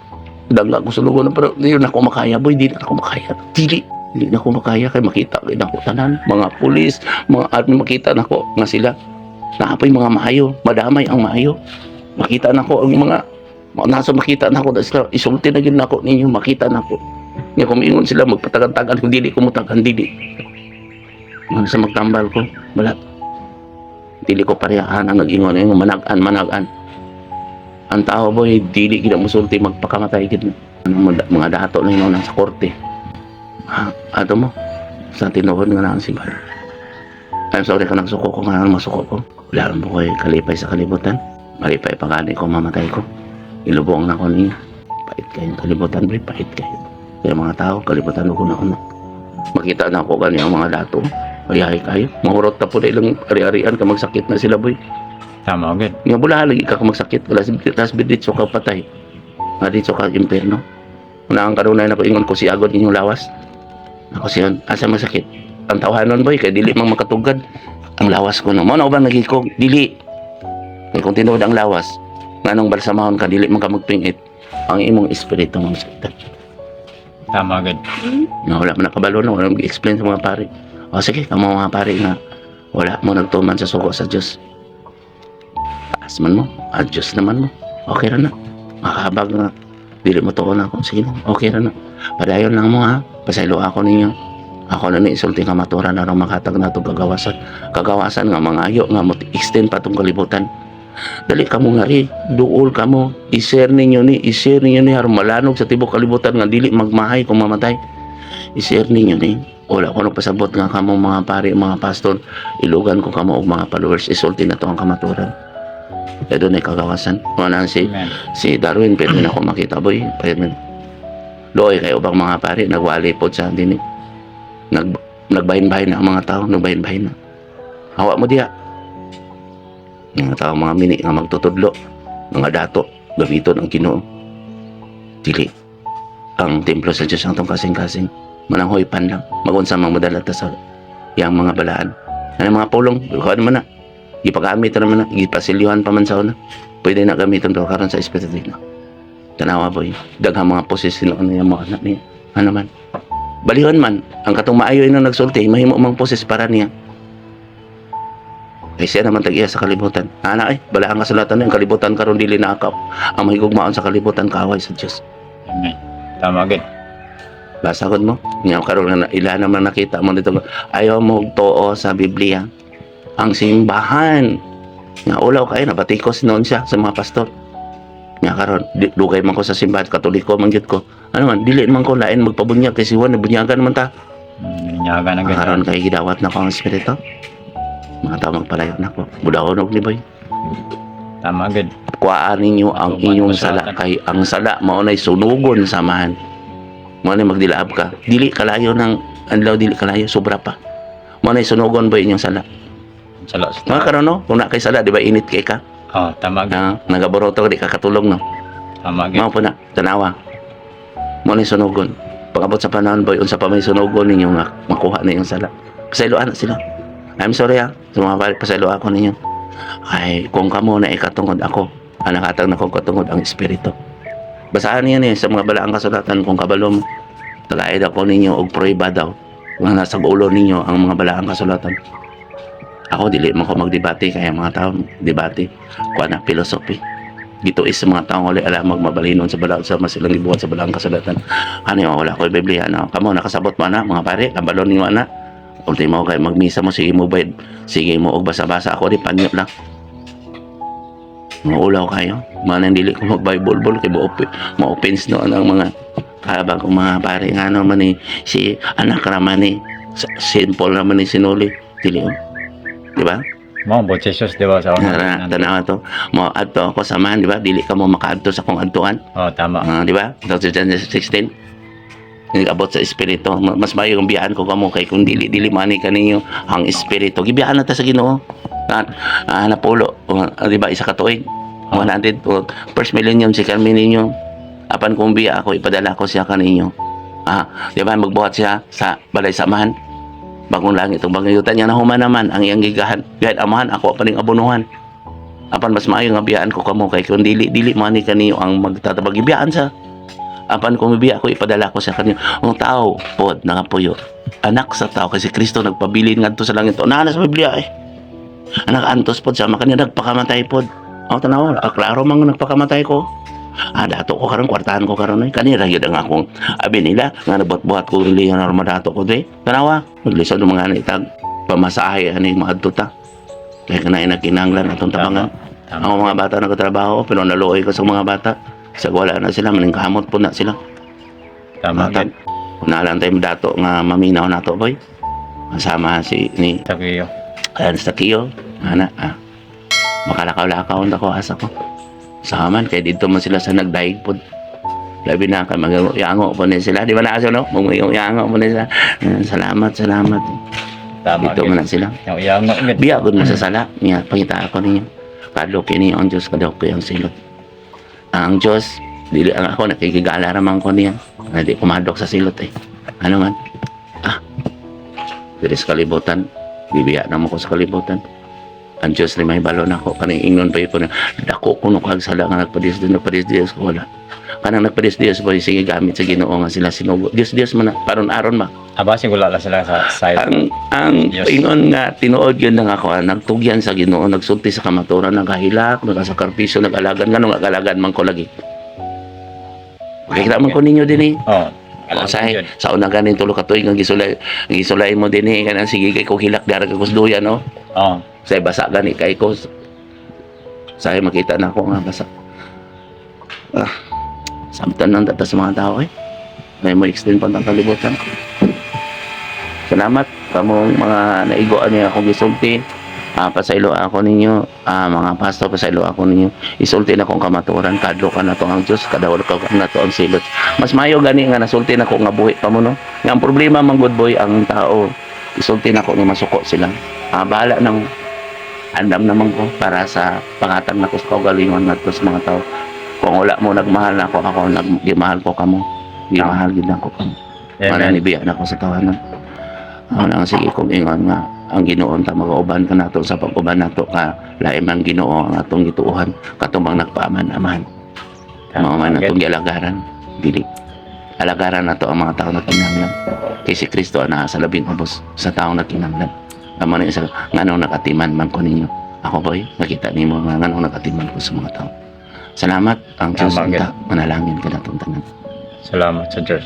Dangga ko sa lugon pero di na ako makaya boy, di na ako makaya. Dili dili na ako makaya kay makita kay nako tanan, mga pulis, mga army, makita nako nga sila naapoy mga maayo, madamay ang maayo. Makita nako ang mga nasa makita nako na sila isulti na gyud nako ninyo makita nako. Nga kung ingon sila magpatagan-tagan kung dili ko mutagan, dili. Mga sa magtambal ko, wala. Dili ko parehaan ang nag-ingon ingon manag-an manag-an. Ang tao, boy, dili gid musulti magpakamatay gid. Ano, mga mga dato na yun sa korte. Ha, ato mo sa tinuod nga naan si Bar. I'm sorry ka nagsuko ko nga masuko ko. Wala mo ko'y kalipay sa kalibutan. Malipay pa gani ko mamatay ko. Ilubong na ko niya. Pait kayong kalibutan, boy, pait kayo. Kaya mga tao, kalibutan ko na una. Makita na ako gani ang mga dato. Ayahay kayo. Mahurot na po na ilang ari-arian ka magsakit na sila, boy. Tama gud. Nga bula lagi ka magsakit. Wala las biditso ka patay. Nga ditso ka impierno. Una ang kanunay na ko ingon ko si agod inyong lawas. Ako siyon, asa masakit? Ang tawhanon, boy, kay dili mang makatugad. Ang lawas ko no. Mo na uban lagi ko dili. Kay kung tinuod ang lawas, nganong balsamahon ka dili man ka magpingit. Ang imong espiritu ang masakit. Tama gud. Nga wala man nakabalo na, wala mag-explain sa mga pare. O sige, kamo mga pare nga wala mo nagtuman sa suko sa Diyos. Taas man mo, adjust naman mo. Okay ra na. Makahabag na. Dili mo tuon ako. Sige na, okay ra na. Padayon lang mo ha. Pasaylo ako ninyo. Ako na ni isulti nga matura na rong makatag na itong kagawasan. Kagawasan nga mga ayo nga mo extend pa itong kalibutan. Dali ka mo nga ri, duol ka mo, i-share ninyo ni, i-share ninyo ni, aron malanog sa tibok kalibutan nga dili magmahay kung mamatay, i-share ninyo ni. Wala ko nagpasabot nga kamo mga pari, mga pastor, ilugan ko kamo og mga followers, isulti na to ang kamaturan. Kaya doon ay kagawasan. Wala si Amen. si Darwin, pwede na ako makita, boy. Pwede na. Loy, kayo bang mga pari, nagwali po sa dinig. Nagbahin-bahin na ang mga tao, nagbahin-bahin na. Hawa mo diya. Mga tao, mga mini nga magtutudlo, mga dato, gamiton ang Ginoo. Dili. Ang templo sa Diyos ang tong kasing-kasing. Mananghoy pan lang. Magunsa mang madala ta sa yang mga balaan. Ano mga pulong, kuhaan man na. Gipagamit na naman na, gipasilyuhan pa man sa una. Pwede na gamiton to karon sa espiritu na. Tanawa, boy. Daghang mga posisyon ano yung mga anak niya. Ano man. Balihon man, ang katong maayo na nagsulti, mahimo mang poses para niya. Kay siya naman tag-iya sa kalibutan. Ana ay, bala ang kasulatan na yung kalibutan karon dili na akap. Ang mahigugmaon sa kalibutan kaaway sa Dios. Amen. Tama gud. Basa gud mo. Nya karon nga ila naman nakita mo dito. Ayaw mo tuo sa Biblia. Ang simbahan. Nga ulaw kayo nabatikos noon siya sa mga pastor. Nga karon dugay man ko sa simbahan, Katoliko man gyud ko. Ano man dili man ko lain magpabunyag kay si Juan nabunyagan man ta. Nyaga na gud. Karon kay gidawat na ko ang espiritu. Mga tao magpalayo na ko. Budahon og ni boy. Tama gud. Kuhaan ninyo ang Tuman inyong ko sa sala atan. kay ang sala mao nay sunugon samahan. Mao nay magdilaab ka. Dili kalayo ng adlaw, dili kalayo, sobra pa. Mao nay sunugon ba inyong sala. Sala sa Mga karon no, kung na kay sala, di ba init kay ka? Oh, tama gud. Ah, nagaboroto di ka katulog no. Tama gud. Mao po na tanawa. Mao nay sunugon. Pag-abot sa panahon, boy, unsa pa may sunugon ninyo nga makuha na yung sala. Pasayloan na sila. I'm sorry ha, sa mga pare, pasaylo ako ninyo. Ay, kung kamo na ikatungod ako, ang nakatag na kong katungod ang espiritu. Basahan niyo ni sa mga balaang kasulatan kung kabalo mo. Tagaid ako ninyo og prueba daw nga nasa ulo ninyo ang mga balaang kasulatan. Ako dili man ko magdebate kaya mga tao debate kuan na philosophy. Dito is sa mga taong wala alam magmabalinon sa balaod sa mas ilang gibuhat sa balaang kasulatan. Ano yung wala ko Biblia na kamo nakasabot mo na mga pare, kabalo ninyo na. Ultimo kay magmisa mo sige mo bayad, sige mo og basa-basa ako di panyo lang. Maulaw kayo. Manang dili ko mag-Bible bol kay ma-offense no ang mga kabang kong mga pare nga ano man ni si anak raman ni simple raman ni sinuli dili oh. Di ba? Mo ang Jesus, di ba sa una? Tara, tanawa to. Mo adto ako sa man, di ba? Dili ka mo makaadto sa kong adtuan. Oh, tama. Ah, di ba? 2016. Nag-abot sa espiritu. Mas mayo ang biyaan ko kamo kay kung dili dili man ni kaninyo ang espiritu. Gibiyaan na ta sa Ginoo. Napulo, di ba isa ka tuig? 100 oh, first millennium, second millennium. Apan kung biya ako ipadala ko siya kaninyo. Di ba magbuhat siya sa balay samahan. Bagong langit ug bagong yuta niya nahuman naman ang iyang gigahan. Gihan amahan ako pa ning abonohan. Apan mas maayo nga biyaan ko kamo kay kung dili dili man ni kaninyo ang magtatabag gibiyaan sa. Apan kung biya ako ipadala ko sa kanyo. Ang tao pod nakapuyo. Anak sa tao kasi Kristo nagpabilin ngadto sa langit. Naa na sa Biblia eh. Anak antos pod sama kanya nagpakamatay pod. Ang tanaw, klaro man nga nagpakamatay ko. Ah, dato ko karon, kwartahan ko karon oy. Kanira gyud ang akong abi nila nga nabuhat-buhat ko relihiyon aron madato ko dre. Tanawa, maglisod ng mga itag pamasahe ani maadto ta. Kaya kanay nagkinahanglan atong tabangan. Tama. Ang mga bata nagkatrabaho pero naluoy ko sa mga bata. Sa wala na sila, maningkamot po na sila. Tama Matag. gid. Kung nalang tayo dato nga maminaw nato boy. Kasama si ni Sakiyo. ayan sa Kiyo. Ana, ah. Makalakaw-lakaw ang ko asa ko. Sa man kay didto man sila sa nagdaig pod. Labi na kay magayango po ni sila. Di ba na no? Magayango po ni sila. Ah, salamat, salamat. Tama Dito gid. man na sila. Yung iyango gid. Biya gud mo sa sala. Nga pangita ako ninyo. Kadlok kini ang Diyos, kadlok ko ang silot. Ang Diyos, dili ang ako nakikigala raman ko niya. Hindi ko mahadlok sa silot eh. Ano man? Ah. Dili sa kalibutan, bibiya na mo ko sa kalibutan. Ang Diyos ni may balon ako kaning ingnon pa ko na dako kuno kag sala nga nagpadis nagpadis Dios ko wala. Kanang nagpadis Dios po sige gamit sa Ginoo nga sila sinugo. Dios Dios man na paron aron ma Aba siguro wala sila sa side. Ang Yes. ingon nga tinuod yun lang ako ah, nagtugyan sa Ginoo, nagsulti sa kamaturan, nagahilak, nagasakarpisyo, nag-alagan, nganong nag-alagan man ko lagi. Makikita man ko ninyo din eh. Oh. O, sa, sa una ganin tulo ka tuig ang gisulay mo din eh kanang sige kay ko hilak dara ka kusduyan no. Oh. Sa basa gani kay ko. Sa makita na ako nga basa. Ah, samtan nang tata sa mga tao eh. May mo extend pa ang kalibutan. Salamat kamong mga naigoan niya akong gisulti. Ah, pasaylo ako ninyo, ah, mga pastor, pasaylo ako ninyo. Isulti na kong kamatuoran, kadlo ka na to ang Diyos, kadawal ka na to ang silot. Mas mayo gani nga nasulti na ko nga buhi pa mo no. Nga ang problema man good boy ang tao, isulti na ko nga masuko sila. Ah, bahala nang andam naman ko para sa pangatag na ko sa kaugalingon ngadto sa mga tao. Kung wala mo nagmahal na ako, ako nagmahal ko kamo. Gimahal gid nako kamo. Wala Amen. ni biya na ako sa tawanan. Ako lang sige kung ingon nga ang Ginoo ta magauban ka nato sa pag-uban nato ka lain man Ginoo ang atong gituohan katumang nagpaaman-aman. Mao man Tama, atong gialagaran dili. Alagaran nato ang mga tao na kinahanglan. Kay si Kristo ang naa sa labing ubos sa tao na kinahanglan. Amo na isa nganong nakatiman man ko ninyo. Ako boy, nakita nimo nga nganong nakatiman ko sa mga tao. Salamat ang Diyos Tama, unta manalangin ka natong tanan. Salamat sa Diyos.